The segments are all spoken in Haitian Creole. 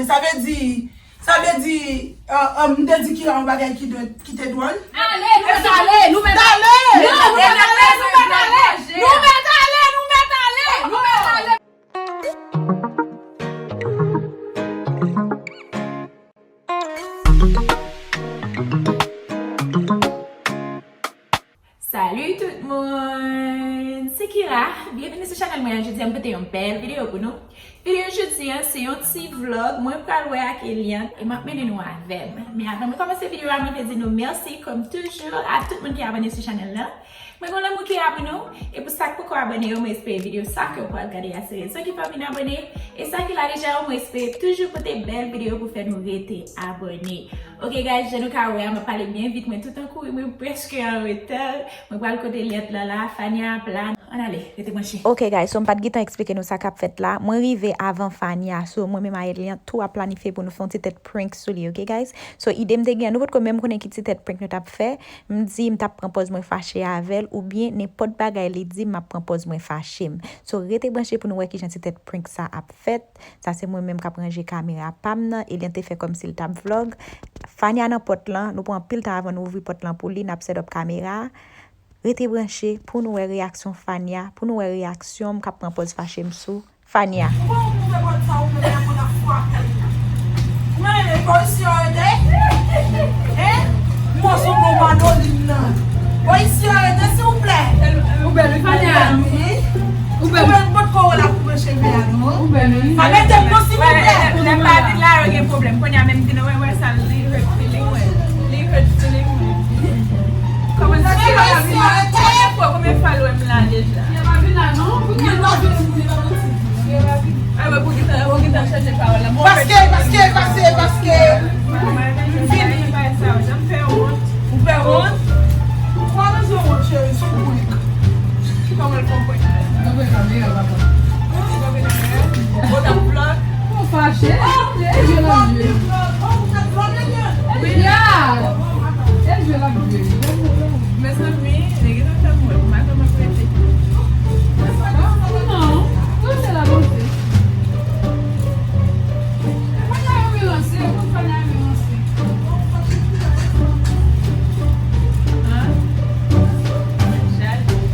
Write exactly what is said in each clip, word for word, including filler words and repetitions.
Sa vle di, sa vle di, euh, euh, m te di Kira yon bagay ki dwe, ki te dwòl. Ale, nou mèt ale, nou mèt ale. Ale! Non, nou mèt ale, nou mèt ale. Nou mèt ale, nou mèt ale, nou mèt ale. Salut tout moun! Se Kira. Byenveni sou chanèl mwen an. Jodi a m pote yon bèl videyo pou nou. Videyo jodi a se yon ti vlog mwen pral wè ak Eliante e m ap mennen nou avè m. Men avan mwen kòmanse videyo a, mwen vle di nou mèsi kòm toujou a tout moun ki abòne sou chanèl la. Mwen gen lanmou ki a pou nou. E pou sa k poko abòne yo, mwen espere videyo sa ke w pral gade a se rezon ki fè w vin abòne. E sa ki la deja yo, mwen espere toujou pote bèl videyo pou fè nou rete abòne. Ok guys, jan nou ka wè a, m ap pale byen vit, mwen tout an kouri, mwen prèske an reta. Mwen pral kote Eliante lan la, Fania ap la. Ann ale, rete branche. Ok guys, so m pa t gentan eksplike nou sa k ap fèt la. Mwen rive avan Fania, so mwen menm a Eliante tou ap planifye pou nou fè yon ti tèt prank sou li, ok guys? So ide m te gen, nou potko menm konnen ki ti tèt prank nou t ap fè. M di m t ap pran pòz mwen fache avè l, oubyen nenpòt bagay li di m, m ap pran pòz mwen fache m. So rete branche pou nou wè kijan ti tèt prank sa ap fèt. Sa se mwen menm k ap ranje kamera pa m nan. Eliante fè kòmsi l t ap vlog. Fania nan pòt lan. Nou pran anpil tan avan nou ouvri pòt lan pou li, n ap set up kamera a. Rete branche pou nou wè reyaksyon Fania, pou nou wè reyaksyon m k ap pran pòz fache m sou Fania. Ou pa wè move bòt sa ou mete a konn ap frape. Ou menm, e pa isi yo rete? Hein? Mwen sanble yon Manolin nan. Bon, isi yo rete, silvouplè. Ou bèl, wi, Fania. Ou bèl, wi. Ou bèl. Ou bèl, potko wè l ap koupe cheve a, non? Ou bèl, wi. Pa mete m non, silvouplè. Lè m pa vin la, yo gen pwoblèm. Kounye a menm vin wè, wè sa, li hurt feeling mwen. Li hurt feeling mwen. Kòman sa, Kira pa vin la? Konbyen fwa, konbyen fwa l wè m la deja? Kira pa vin la non, pou ki l pa vin? Kira pa vin. Ay, wè, pou gentan, pou gentan chanje pawòl la. Paske, paske, paske, paske. Vini. Bay sa, jan m fè wont. Ou fè wont? Ou pa bezwen wont, cheri, sou prank. Kòman l fè w prank? Mwen pran kamera, papa. Ou t ap vlog? Ou fache? E jwe l ap jwe. Wi. Ya! E jwe l ap jwe. Mezanmi, nèg yo fè m wè, m pa janm ap rete. Non, tout se la bonte. Mwen ka yon relanse, mwen pa nan relanse. Hein? Jalouz.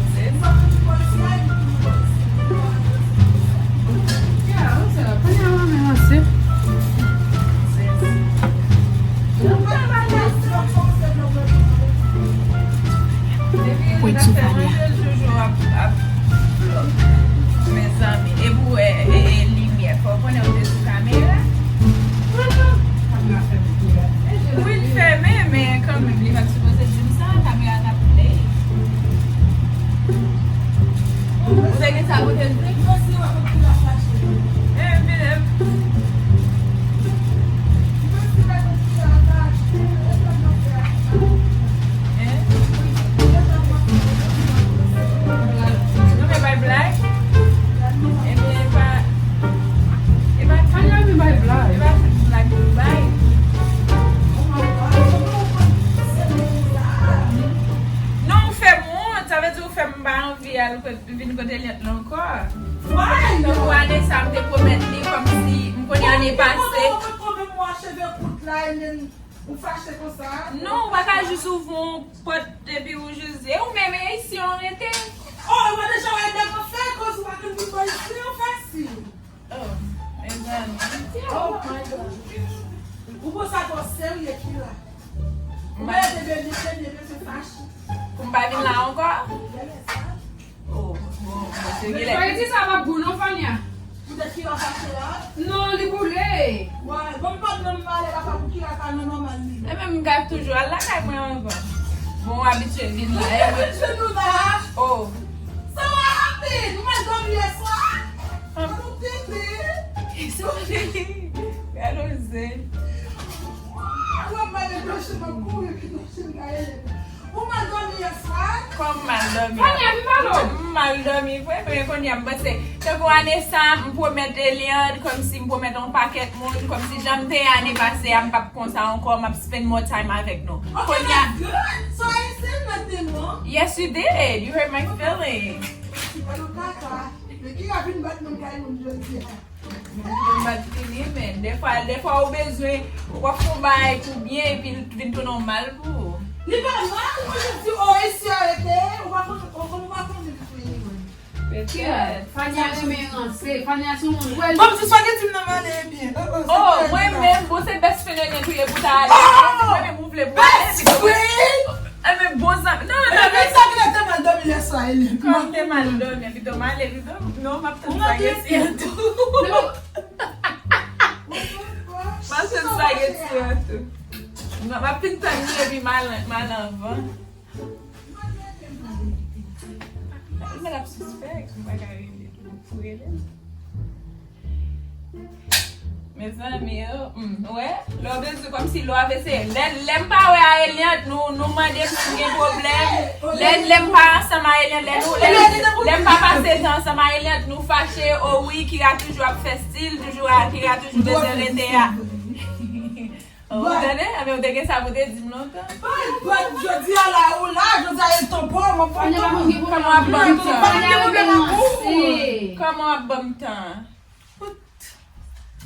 Pwent sou Fania. Mezanmi, e pou wè, e, e, limyè, fò w konnen ou te sou kamera. Wi, l fèmen, men kanmenm, li pa t sipoze di m sa, kamera t ap play. Ou te gen sa pou te di? Eh, vin, eh. Eh? Nou te bay blag? Ebyen, e pa, e pa, Fania vin bay blag. E pa tout blag nou bay. Non, ou fè m wont, sa vle di ou fè m pa anvi al kot, vin kote Eliante la ankò. Tankou ane sa, m te pwomèt li, kòmsi m konnen ane pase. Ou pa ka jis ouvri yon pòt epi ou jis, e ou menm, e isi w rete. Oh, mwen deja wè nèg ap fè koz ou pa konn vin bò isi, yo fasil. Oh, mezanmi. Oh my God. Ou pran sa twò serye, Kira. Ou pa rete bebe, bebe, bebe, se fache. Pou m pa vin la ankò? Bebe sa. Oh, bon, mesye Gilè. Fè di sa pa gou non, Fania. Poutèt Kira fache a? Non, li boule. Wè, bon, m pa t nan m pale la pa pou Kira ka nan nòmal li. E menm m ka toujou al lakay mwen ankò. Bon, w abitye vin la, e mwen. Abitye nou la. Oh. Sa va happen? Nou mal dòmi yè swa? An nou tete. Gade w zen. Ou ap pale blanche, m ap kouri, blanche, m ka rele. Ou mal dòmi yè swa? Kòm m mal dòmi? Fania, vin pale w. M mal dòmi vre, men kounye a m panse. Tankou ane sa, m pwomèt Eliante, kòmsi m pwomèt yon pakèt moun, kòmsi jan m te ye ane pase a, m p ap konsa ankò, m ap spend more time avèk nou. Ok, kounye a, my girl, so I ain't say nothing, no? Yes, you did. You hurt my feelings. Alò, kaka. Men ki ka vin bat moun kay moun jodi a? Mwen pa t fini, men defwa, defwa ou bezwen, ou pa fè yon bagay pou byen, epi l vin tounen yon mal pou ou. Li pa mal, mwen jis di, oh, isi a rete, ou pa konn, ou konn, ou pa konn li pou li, mwen. Petèt. Fania renmen ranse, Fania se yon moun. Bon, ti spaghetti m nan male, ebyen. Oh, oh, oh, mwen menm, bon, se best friend ou ye pou ta ale. Oh! Mwen menm, ou vle pou ale. Best friend! Enben, bon zanmi. Non, non, non. Sa ki te mal dòmi lè swa, Eliane. Kòm te mal dòmi, pito m ale, pito. Non, m ap tann spaghetti an tou. M ap tann spaghetti an tou. M ap fin tann li epi m al, m al anvan. Men l ap sispèk, m pa ka rele pou rele. Mezanmi, oh, hmm, wè, lè w bezwen, kòmsi lè w ap eseye. Lè, lè m pa wè a Eliante, nou, nou mande m si m gen pwoblèm. Lè, lè m pa ansanm a Eliante, lè nou, lè, lè m pa pase tan ansanm a Eliante, nou fache. Oh wi, Kira toujou ap fè stil, toujou a, Kira toujou bezwen rete a. Oh, ou tande? Enben, ou te gen sa pou te di m lontan. But, but, jodi a la, ou la, jodi a, e tonpon, mwen pa tonpon. Kòman w ap ban m tan? Kòman w ap ban m tan?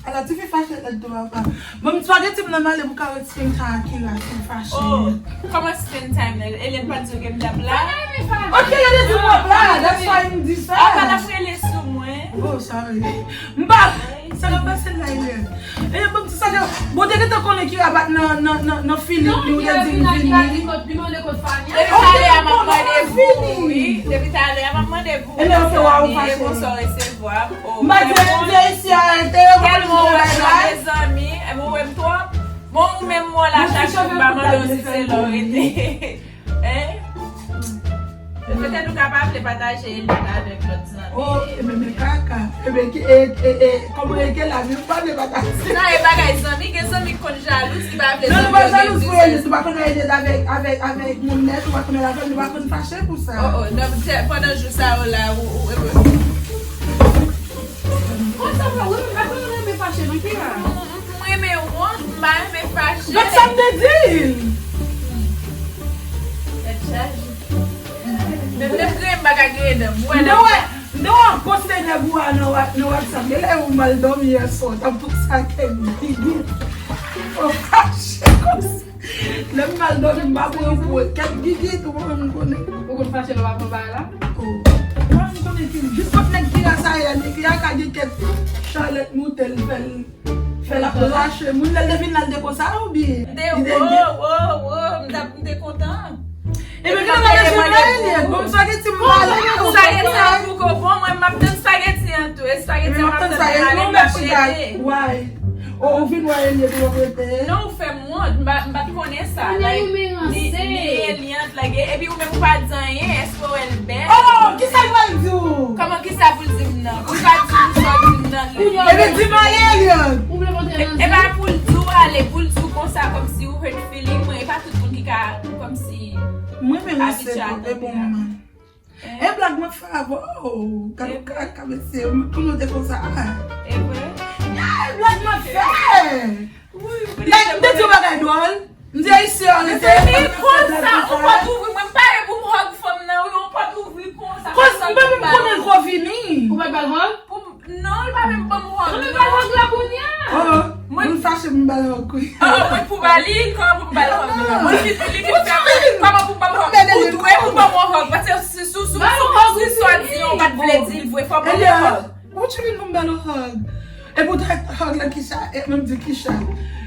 Ala, tifi fache lèd tou, papa. Bon, m swa gen ti m nan male pou ka ret spend time ak Kira, si m fache. Oh, kòman spend time nan? Eliante pa t di w ke m t ap la? Ok, yo te di m w ap la, that's why m di sa. Apa l ap rele sou mwen? Oh, sorry. M pa, sa k ap pase la, Eliante? E, bon, ti sa ke, bon, te gentan konnen Kira pa t nan, nan, nan, nan feeling li, ou te di m vini. Depi talè a m ap mande pou ou, wi. Depi talè a m ap mande pou ou, mezanmi, e bonswa w resevwa m. Oh, m pa di, m di isi a rete, yo konn di yon bagay. Mezanmi, e bon, ou wè m twòp. Bon, ou menm, mwen la, chak jou m pa mande w si se lè w rete. Hein? Petèt ou ka pa vle pataje Eliante avèk lòt zanmi. Oh, e men, men kaka. E men, ki, e, e, e, kòman e ke la, men ou pa vle pataje. Sa e bagay zanmi, gen zanmi k konn jalouz, ki pa vle zanmi yo gen biznis. Non, nou pa jalouz pou Eliante, nou pa konn Eliante avèk, avèk, avèk moun nèt, nou pa konn avèk, nou pa konn fache pou sa. Oh, oh, non, pandan jou sa yo la, ou, ou, ou. Konsa, ou pa renmen fache, non, Kira? M renmen wont, m pa renmen fache. Gad sa m te di l. Tèt chaje. Menm lè m griyen, m pa ka griyen dan m. Ou wè lè m wè, m te wè w ap poste nèg ou a nan Wha-, nan WhatsApp. Genlè ou mal dòmi yè swa, w t ap pouse ak kèk gigi. Ou fache konsa. Lè m mal dòmi, m pa pran pou kèk gigi tou, mwen menm m konnen. Ou konn fache lè w ap pran bagay la? Oh. Mwen m konnen ki, jis kot nèg Kira sa ye, nèg Kira ka gen kèk chalèt moute l fè l. Fè l ap rache moun, lè l te vin la, l te konsa, oubyen? Li te gen, wo, wo, wo, m t ap, m te kontan. Epi, gen nan bagay mwen ye, bon, spaghetti m pale. Spaghetti an poko bon, mwen, m ap tann spaghetti an tou. E spaghetti an m ap tann, ale m ap rete. Why? Ou, ou vin wè Eliante tou w ap rete? Non, ou fè m wont, m pa, m pa t konnen sa. Like, ni, ni Eliante, like, e, epi ou menm ou pa di anyen, èske w wè l bèl? Oh, kisa l pral di w? Kòman kisa pou l di m nan? Ou pa di m sa w di m nan. Epi di m ale, Eliante. E, e pa pou l di w ale, pou l di w konsa, kòmsi ou hurt feeling mwen, e pa tout moun ki ka, kòmsi, abitye a tande a. Mwen menm se bon, e bon, manman. E blag mwen fè avè w. Gad ou ka, ka mesye, m konnen w te konsa. E vre? Yeah, blag mwen fè. Like, m te di yon bagay dwòl. M di Ayisyen an rete. Mezanmi, konsa, yon pòt ouvri, mwen m pare pou m hug fanm nan, wi, yon pòt ouvri konsa. Koz m pa menm konnen l ko vini. Ou pa t ba l hug? Pou m, non, li pa menm ban m hug, non. Ou pa t ba l hug la kounye a? Oh, mwen fache m ba l hug, wi. Oh, mwen pou ba li, kòman pou m ba l hug? Mwen fin, li fin fè, kòman pou m ba l hug? Ou dwe pou ban m yon hug, paske si, si, si, si, si sa w di an, ou pa t vle di l vre, fò ban m yon hug. What you mean pou m ba l yon hug? E pou tèt hug la Kisha, e menm di Kisha.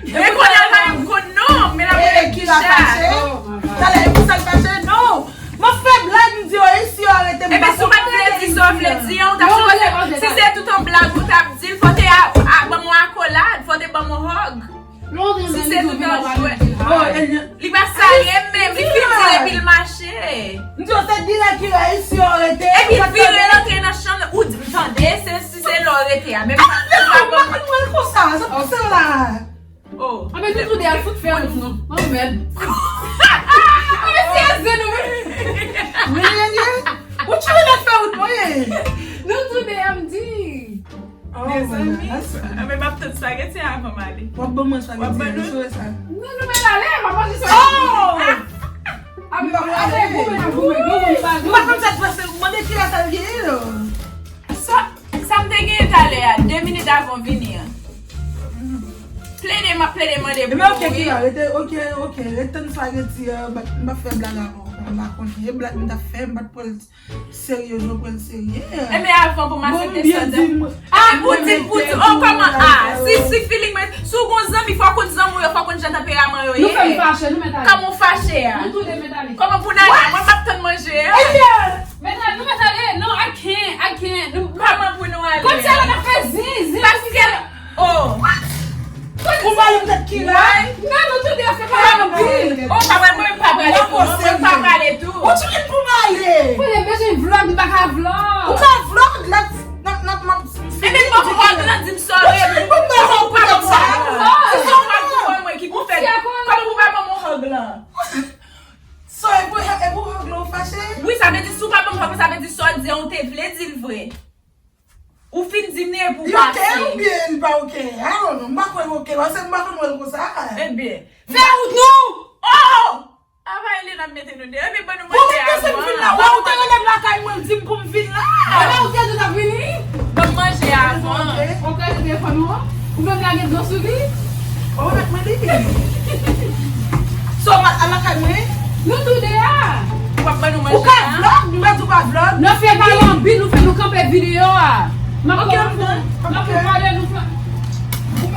E kounye a l pa menm konn non, men l ap rele Kisha. Talè e pou sa l fache, non. Mwen fè blag, m di yo, e si yo arete m. Ebyen, si w pa t vle di sa w vle di an, ou t ap sipoze, si se tout yon blag ou t ap di l, fò w te a, a, ban m yon akolad, fò w te ban m yon hug. Si se tout yon jwèt. Oh, Eliante. Li pa sa ye menm, li fin di l epi l mache. M di w se dirèk Kira, e si yo rete. Epi l vire l antre nan chanm nan, ou di m tande, se, si se lè w rete a, menm pa, pa ban m. Mwen konsa, sa pase la. Oh. Anben nou tou de al fout fè wout nou. Mwen mèd. Anben si e zen nou menm. Really, Eliante? Ou tchou nan fè wout mwen? Nou tou de, M D. Oh, mezanmi, anben m ap tann spaghetti avan m ale. W ap ban mwen spaghetti, m swe sa. Non, nou mèt ale, m ap manje sa. Oh! M pa prale. M pa konn sa k pase, mande Kira sa l gen. Sa, Sa m te genyen talè a, de minit avan w vini an. Plede, m ap plede mande pou Ebyen, ok, mouri. Kira, rete, ok, ok, ret tann spaghetti an, m ap fè blag avè w, m pa konnen. E blag m t ap fè, m pa t pran l serye, jan w pran l serye. Ebyen, avan pou m aksepte sa, di m, ah, pou di, pou di, oh, kòman, ah, si, si feeling mwen, si w gon zanmi, fò w konn zanmi w yo, fò w konn jan tanperaman yo ye. Nou fè m fache, nou mèt ale. Kòman w fache a? Nou tou de mèt ale. Kòman pou n ale? Mwen m ap tann manje a. Mèt ale, nou mèt ale. No, I can't, I can't. Nou, Kòman pou nou ale? Kòmsi la n ap fè zin, zin. Paske, oh. Ou pale m tèt Kira? Non, nou tou de fè pa anpil. Oh, pa mwen, mwen pa prale tou. Mwen pa prale tou. Ou di m pou m ale. Mwen bezwen vlog, m pa ka vlog. Ou ka vlog, la, n ap, n ap, n ap. Ebyen, bon, vlog lan di m sorry. Ou di m pou m ale pou tèt sa. Se yon vlog pou mwen ki pou fè. Kòman pou pa ban mwen hug lan? So, e pou, e pou hug lan ou fache? Wi, sa vle di si w pa ban m hug, sa vle di sa w di an, ou te vle di l vre. Ou fin di m li e pou Li ok pase. Oubyen li pa ok? I don't know. M pa kwè l ok. Paske m pa konn wè l konsa. Ebyen. Fè wout nou! Oh! Apa Elena ap mete nou deyò? Ebyen, ban nou Ou manje menm ke se m vin la. avan. Wè, ou te rele m lakay mwen, di m pou m vin la. Ala ou te di w t ap vini? Ban m manje avan. Ou pèdi telefòn ou an? Ou menm lage dlo sou li? Oh, ou mèt mwen li. So, al lakay mwen? Nou tou de a. W ap ban nou Ou manje ka a? Vlog, nou mèt ou pa vlog. Nan fè pa lanbi, nou fè nou kanpe videyo a. M ap Ok, pale, ok, m ap ok. pale nou fè.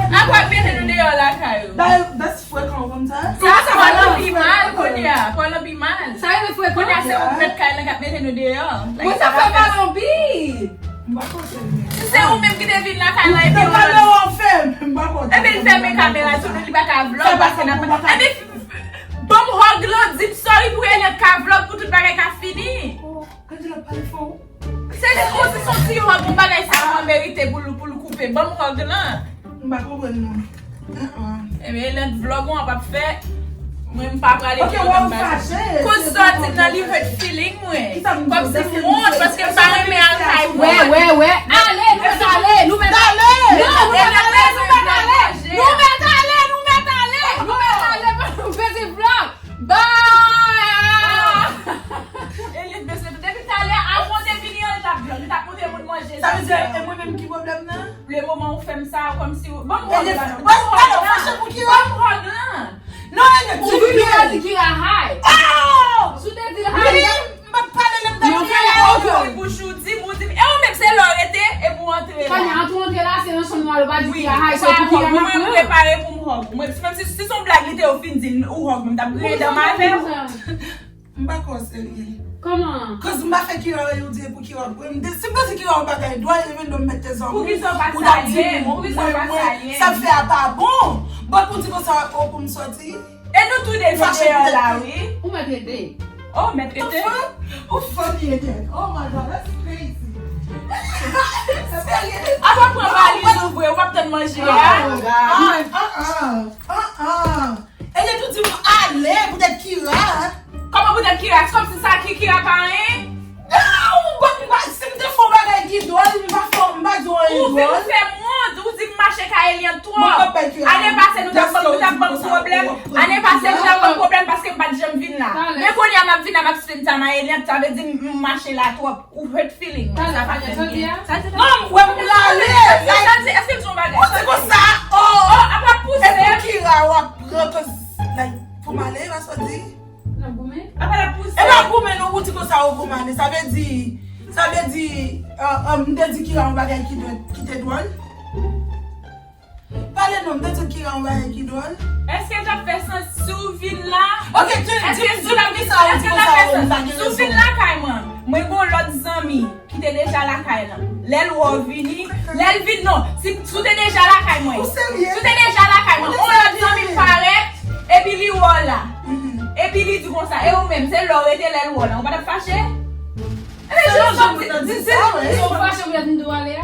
Apa mete nou deyò lakay ou? That's frekan konn sa. Sa, sa pral anpi mal kounye a. Pral anpi mal. Sa rele frekan. Kounye a se ou k mèt kay lan k ap mete nou deyò. Mwen sa fè pa lanbi. M pa konn se li. Si se ou menm ki te vin lakay lan epi Mwen pa ou nan wè w fèm. M pa konn. Epi l fèmen kamera sou nou, li pa ka vlog paske n ap. Epi, ban m hug lan, di m sorry pou Eliant ka vlog pou tout bagay ka fini. Gade l ap pale fò. Se jis konsi son ti hug, yon bagay sa mwen merite pou l, pou l koupe. Ban m hug lan. M pa konprann non. Ebyen, Eliant vlog ou an p ap fè. Mwen m pa prale Ok, tou wè nan ou bagay. Fache. Koz sa w di m nan li hurt feeling mwen. Kòmsi m wont paske m pa renmen al kay Wè, moun. Wè, wè. Ale, nou mèt ale, nou mèt ale. Non, nou mèt ale, nou mèt ale. Nou mèt ale, nou mèt ale. Nou mèt ale, nou mèt ale. Bye. Eliant bezwen depi talè avan w te vini an, li t ap vlog, li t ap montre moun manje. Sa vle di e mwen menm ki pwoblèm nan? Le moman ou fè m sa, kòmsi ou. Ban m Eliant, hug lan. ban m fache pou Kira. Ban m hug lan. Non, Eliant, Ou vin ou pa di Kira hi. Oh! Si w te di l hi. Wi, m pa t pale lè m t ap Non, Kira. fè Ou ouvri bouch ou di m, ou di m. E ou menm se lè w rete epi w antre la. Kònya, an tou antre la, se nan chanm nou al, ou pa di Wi, Kira hi, ou se pa pou Kira hug. Mwen, mwen mwen. Prepare pou m hug. Mwen, menm si, si se yon blag li te ou fin di l, ou hug mwen, m t ap griyen dan m avè w. M pa kwè w serye. Kòman? Koz m pa fè Kira anyen, ou di e pou Kira. Mwen, m te, si m te di Kira yon bagay dwòl, even though m mèt te zanmi, Poukisa w pa ou t ap di salye? pou mwen, Poukisa w pa mwen, salye? Sa m fè a pa bon. Bon, pou di konsa, ou pou m sòti. E nou tou de nou Fache deyò poutèt la, ke wi. Ou mèt rete. Oh, mèt rete. Ou funny again. Oh my God, that's crazy. Serye. Apa pran valiz ou vre, ou p ap tann manje a. Ah, ah, ah, ah, ah. E lè tou di m ale poutèt Kira. Kòman poutèt Kira? Se kòmsi sa ki Kira pa anyen? Non, bon, m pa, si m te fè yon bagay ki dwòl, m pa fè, m pa di w anyen Ou vin dwòl. Fè m wont, ou di m mache kay Eliant twò. Mwen pa bay Kira. Ane pase nou t ap ban, nou t ap ban m Gaske ou pwoblèm. di konsa, ou ap pran. Ane pase nou t ap ban m pwoblèm paske m pa t janm vin la. Talè. Men kounye a m ap vin la, m ap spend time a Eliant, sa vle di m, m mache la twòp. Ou hurt feeling. Talè, pa gen sòti a? Sa se Non, m wè m prale. Sa di, èske m son bagay? Ou di konsa, oh. Oh, apa pouse? E pou Kira w ap pran, cause, like, pou m ale, pa sòti. Nan goumen? Apa la pouse? E pa goumen non, ou di konsa ou goumen. Sa vle di, sa vle di, uh, uh, m te di Kira yon bagay ki dwòl, ki te dwòl. Pale non, m te di Kira yon bagay ki dwòl. Èske l t ap fè sans si w vin la? Ok, di, di, di m poukisa ou di konsa ou pa gen rezon. Si w vin lakay mwen, mwen gon lòt zanmi ki te deja lakay lan. Lè l wè w vini, lè l vin non, si, si w te deja lakay mwen. Ou serye? Si w te deja lakay mwen, on lòt zanmi parèt, epi li wè w la. Epi li di konsa, e ou menm, se lè w rete lè l wè w la, ou pa t ap fache? Ebyen, jis kòm di, di, di, Ou fache pou lè m di w ale a?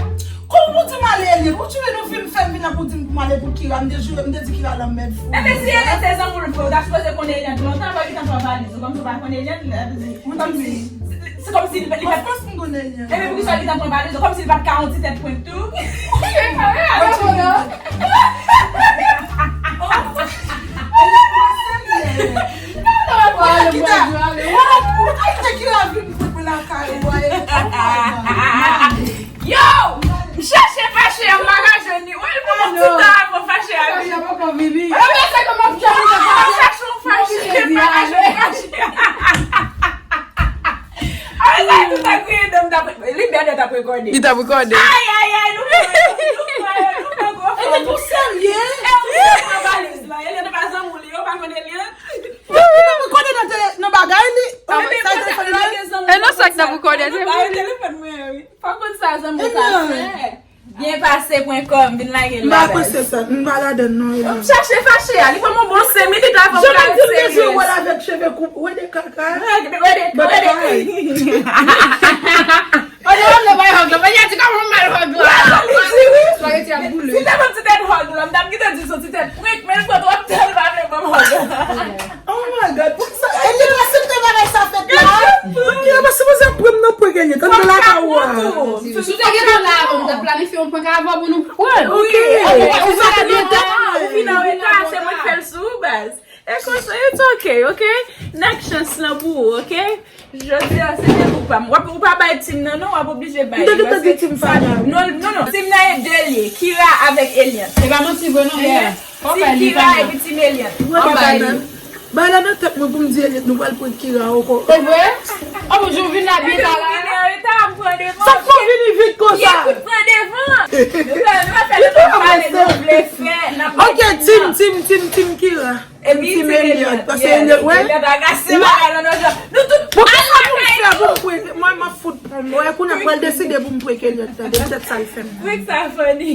Kòman pou di m ale Eliant? Ou tire nou fim fè m vin la pou di m pou m ale pou Kira. M te jure, m te di Kira lanmèd fou. Ebyen, si Eliant se zanmi w vre, ou ta sipoze konn Eliant lontan, avan w gentan pran valiz ou, kòmsi ou pa konn Eliant, la, kòmsi, se kòmsi li, li pa t. Of course m konn Eliant. Ebyen, poukisa li ta pran valiz ou, kòmsi li pa t ka yon ti tèt pwent tou? Ou pa kite Kira vin pou lakay ou, boy. Oh my God. Yo! Chache fache a, m pa ka jwenn li. Wè, l pran yon ti tan avan fache a vini. Fache a poko vini. Mwen chache yon fache, m pa ka jwenn fache a. Ay, sa tout a kriye dan m t ap, li Bènè t ap rekòde. Li t ap rekòde. Ay, ay, ay, nou pran, nou pran, nou pran gwo fòm. E te pou serye? E ou ki te pran valiz la. Eliante pa zanmi w li, ou pa konn Eliante? Li t ap rekòde nan tele, nan bagay li. Sa telefòn li. E nan sa k t ap rekòde, se vre. Telefòn mwen, wi. Fò konn sa zanmi w ka fè. Byen pase pwen kòm, vin lage l la, baz. M pa apresye sa, m pa ladann non, Eliante. Chache fache a, li pran m yon bon senk minit avan pou l al serye. Jan m di m bezwen wè l avèk cheve koupe, wede kaka. Wede, wede, wede. Ann, ann, ann, bay hug la. Mwen di kòman m al hug la. Spaghetti ap boule. Si te ban m ti tèt hug la, m t ap kite di se yon ti tèt prank, men l pran twòp tan, l pa vle ban m hug la. Oh my God, poukisa Eliante asepte bagay sa fèt la? Eliante pa sipoze ap pran m nan prank, Eliante, ann nan lakay ou a. Si w te gentan la avan m, m t ap planifye yon prank avan pou nou pran. Ok. Ou vin an reta, ou vin an reta, se mwen k fè l sou ou, baz. E konsa, it's ok, ok? N ak chans lan pou ou, ok? Jodi a, se te pou pa m. W ap, ou pa bay team nan, non, w ap oblije bay li, paske sa, non, non, non. Team nan e de l ye, Kira avèk Eliante. Se pa manti vre, non, yeah. Team Kira epi team Eliante. Bay la nan tèt mwen pou m di Eliante, nou pral pran Kira ankò. Se vre? Oh, mon Dieu, ou vin la byen ta la. Sa k fè w vini vit konsa? Ye, kout pran devan. Nou pa fè nou pale nou vle fè. Ok, team, team, team, team Kira. Epi team Eliante, paske Eliante, wè. Eliante agase bagay nan nou jan. Nou tout. Bon, kisa pou m fè pou m prank? Mwen, m ap fout. Wè, kounye a pral deside pou m prank Eliante, tande, m tèt sa l fè m. Prank sa funny.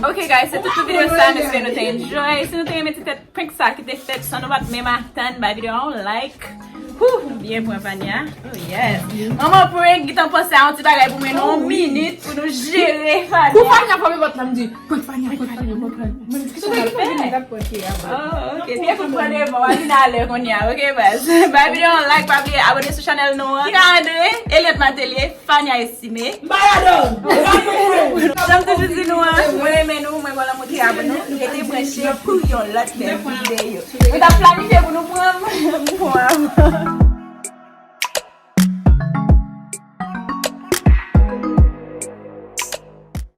Ok, guys, se tout pou videyo sa, m espere nou te enjoy. Si nou te renmen ti tèt prank sa ki te fèt san nou pa t menm atann, bay videyo a yon like. Whew, m byen pran panya. Oh yes. Manman prank, gentan panse a yon ti bagay pou mwen nan yon minit pou nou jere panya. Pou panya fòme vòt la, m di, prank panya, prank panya, prank panya. Oh, ok. Byen pou pran devan, w a vin alè kounye a, ok, baz. Bay videyo a yon like, pa bliye abone sou chanèl nou an. Kira André, Eliante Matelier, Fania Estimé. M pa ladann. Jan m toujou di nou an, mwen renmen nou, mwen gon lanmou ki ap nou. Rete branche pou yon lòt bèl videyo. Nou t ap planifye pou nou pran m, m pran m.